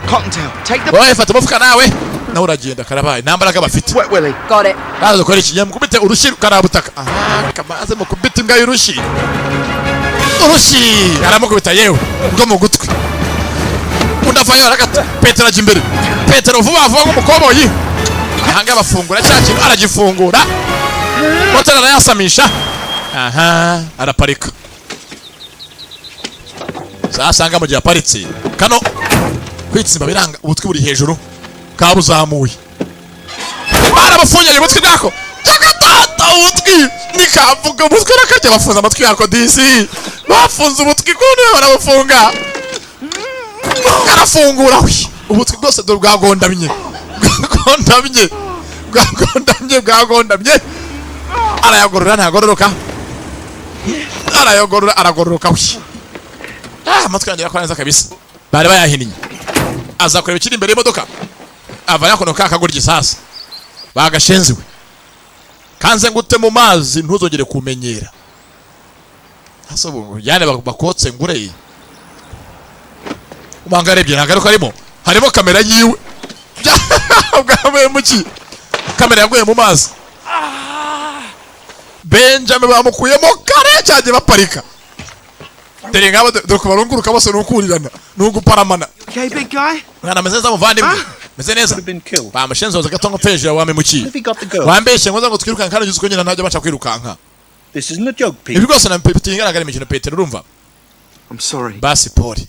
Cottontail, take the Wowe fata umufuka, nawe nawe uragenda. Karabaye, nta mbaraga bafite. Wet Willy. Got it. Naza dukora iki? Mukubite urushyi karabutaka. Aha kamaze mukubite imbwa y'urushyi, urushyi aramukubita yewe rwo mu gutwi. Undi avayo aragata. Petero ajya imbere, Petero vuba vuba nk'umukoboyi. Ahanga bafungura cya kintu, aragifungura, moteri arayasamisha. Aha araparika. Sasanga mu gihe aparitse kano kwitsimba biranga, ubutwi buri hejuru kabuzamuye, barabafunyanye ubutwi bwako. Tata, ubutwi nikavuga, umutwe rakarya. Bafunze amatwi yako disi, bafunze ubutwi kundi barabufunga. Karafungura wi ubutwi bwose dore bwagondamye, bwagondamye, bwagondamye, bwagondamye. Arayagorora, ntagororoka, arayagorora, aragororoka wi. Ah, amatwi yanjye arakora neza kabisa, bari bayahinnye. Aza kureba ikiri imbere y'imodoka, ava yakono ka kagoryi. Sasa bagashenziwe kanze ngute mu mazi, ntuzongere kumenyera. Hasa ubu jyane bakotse ngure. Umanga arebye nta ngaruka arimo, harimo kamera yiwe bwavuye mu ki? Kamera yaguye mu mazi. Benjamin bamukuyemo kare cyagiye baparika. Dore ngabo, dore ko barunguruka bose, ni ukurirana, ni uguparamana. Okay, big guy? Mwana, ameze neza muvandimwe, meze neza. Been killed. Bamushenze gato ngo pfeje wamemukiye. Have you got the girl? Wambeshye ngo nza ngo twirukanka kandi uzi ko nyina ntajya abasha kwirukanka. This isn't a joke, Ibi Peter. rwose na Peter igaragara imikino. Petero, urumva? I'm sorry. Basi pole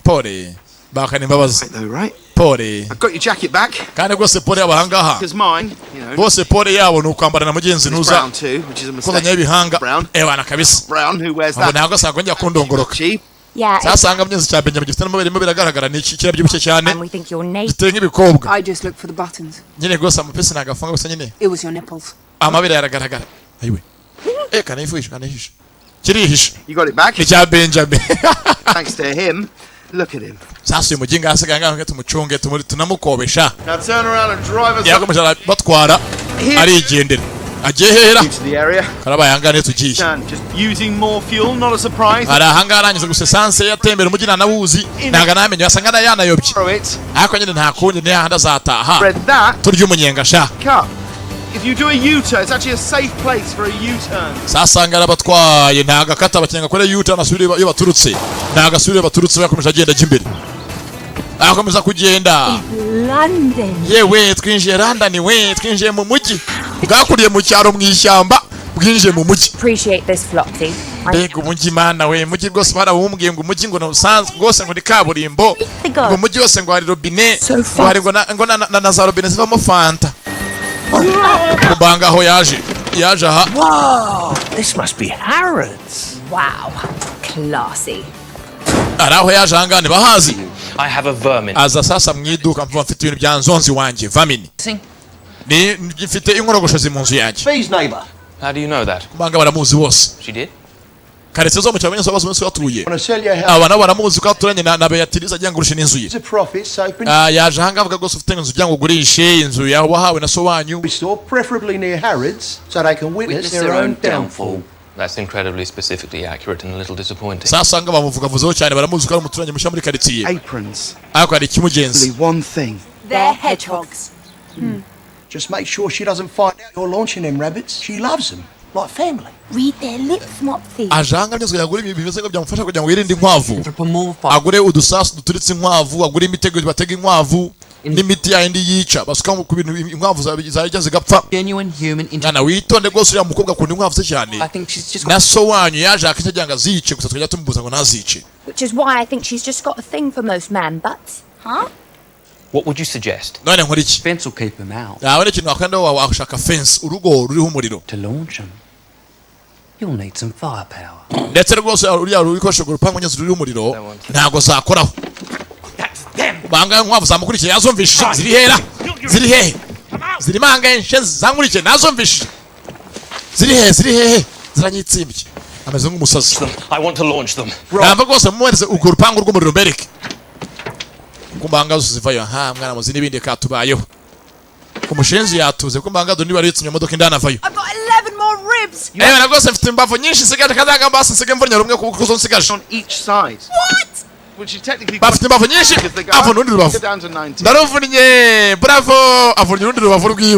pole, bakana imbabazi. Right though, right? Pole. I've got your jacket back. Kandi rwose pole yabo ahangaha. Because mine, Rwose pole yabo ni ukwambarana mugenzi it's ntuza brown too, which is a mistake. kozanyaho ibihanga. Brown. Ewana kabisa. Brown, who wears Ngo that? ntabwo asanga njya kundongoroka. Cheap. Yeah, Sasanga mugenzi cya Benjamin gifite n'amabere arimo biragaragara, ni iki kirabyibushye cyane. and we think your neighbour Giteye nk'ibikobwa. I just looked for the buttons. Nyine rwose amapesi ntabwo afunga gusa nyine. It was your nipples. Amabere yaragaragara. Ayiwe, eh, kanifuhisha, kanihisha, kirihisha. You got it back. Ni cya Benjamin. Thanks to him. Look at him. Sasa uyu muginga asigaye ngaho, tumucunge, tunamukobesha. Now turn around and drive us Yakomeje arabatwara, arigendera. Agiye hera? into the area. Karabaye, ahangaha niyo tugiye. Dan, just using more fuel, not a surprise. Hari ahangaha arangiza gusa essence, yatembera umujyi ntanawuzi, ntabwo anamenye, wasanga yanayobye. Throw it. Ariko nyine nta kundi, ni hahandi azataha. Spread that Turya umunyenga sha. cup. If you do a U-turn, it's actually a safe place for a U-turn. Sasanga arabatwaye, ntabwo akata abakenga kure yuta, anasubira iyo baturutse, ntabwo asubira iyo baturutse. Yakomeje agenda ajya imbere, akomeza kugenda. London. Yewe, twinjiye London we, twinjiye mu mujyi. Bwakuriye mu cyaro mu ishyamba, bwinjiye mu mujyi. Appreciate this, Flopsy. I Mbega umujyi mana we! Umujyi rwose barawumbwiye ngo umujyi ngo ntusanzwe rwose, ngo ni kaburimbo, ngo umujyi wose ngo hari robine, ngo hari ngo na za robine zivamo Fanta. Kumbanga aho yaje, yaje aha. Whoa! This must be Harrods. Wow. Classy. Hari aho yaje ahangaha, ntibahazi. I have a vermin. Aza sasa mu iduka, mvuga mfite ibintu bya nzonzi wanjye vamini, ni mfite inkorogoshozi mu nzu yanjye. Bee's neighbour. How do you know that? Kumbanga baramuzi bose. She did? Karitsiye zo mu cyaro bazi umunsi batuye. Want to sell your house Aba nabo baramuzi ko aturanye na Beatrice, agira ngo urushe n'inzu ye. to profit, so open Ah, yaje ahangaha avuga rwose ufite inzu ugira ngo ugurishe, inzu yawe wahawe na so wanyu. Store, preferably near Harrods, so they can witness their own downfall. That's incredibly specifically accurate and a little disappointing. Sasa nga bamuvugavuzeho cyane, baramuzi ko ari umuturanyi mushya muri karitsiye. Aprons. Ariko hari ikimugenzi. Only one thing. They're hedgehogs. Just make sure she doesn't find out you're launching them rabbits. She loves them, like family. Read their lips, Mopsy. Aje ahangaha byose kugira ngo agure ibintu bimeze ngo byamufasha kugira ngo yirinde inkwavu, agure udusasu duturitse inkwavu, agure imitego batega inkwavu n'imiti yayindi yica basuka ku bintu inkwavu zarya zigapfa. Genuine human Mwana, witonde rwose, uriya mukobwa akunda inkwavu ze cyane. I think she's just Na so wanyu yaje akenshi agira ngo azice, gusa tukajya tumubuza ngo ntazice. Which is why I think she's just got a thing for most man butts. Huh? What would you suggest? None nkora iki? Fence will keep them out. Yawe ni ikintu wakanda, washaka fence, urugo ruriho umuriro. To launch them, you'll need some firepower. Ndetse rwose uriya rubikoresho, urupangu nyine ruriho umuriro, ntabwo zakoraho. Banga inkwavu zamukurikiye, yazumvishije. Ziri hera? Ziri hehe? Ziri manga enshenzi zankurikiye, nazumvishije. Ziri hehe? Ziri hehe? Ziranyitsimbye, ameze nk'umusazi. I want to launch them. Ntabwo rwose mumuhereze urwo rupangu rw'umuriro mbereke ku mbanga zose zivayo. Ha mwana muzi n'ibindi katubayeho ku mushenzi yatuze ku mbanga dore niba yitsimye imodoka indani avayo. I've got 11 more ribs. Ewe na rwose mfite imbavu nyinshi nsigaje, kazanga basi nsige mvunya rumwe kuko zo nsigaje. On each side. What? Which is technically Bafite imbavu nyinshi. because they go Avuna urundi rubavu. down to 19. Ndaruvunnye, bravo. Avunnye urundi rubavu rwiwe.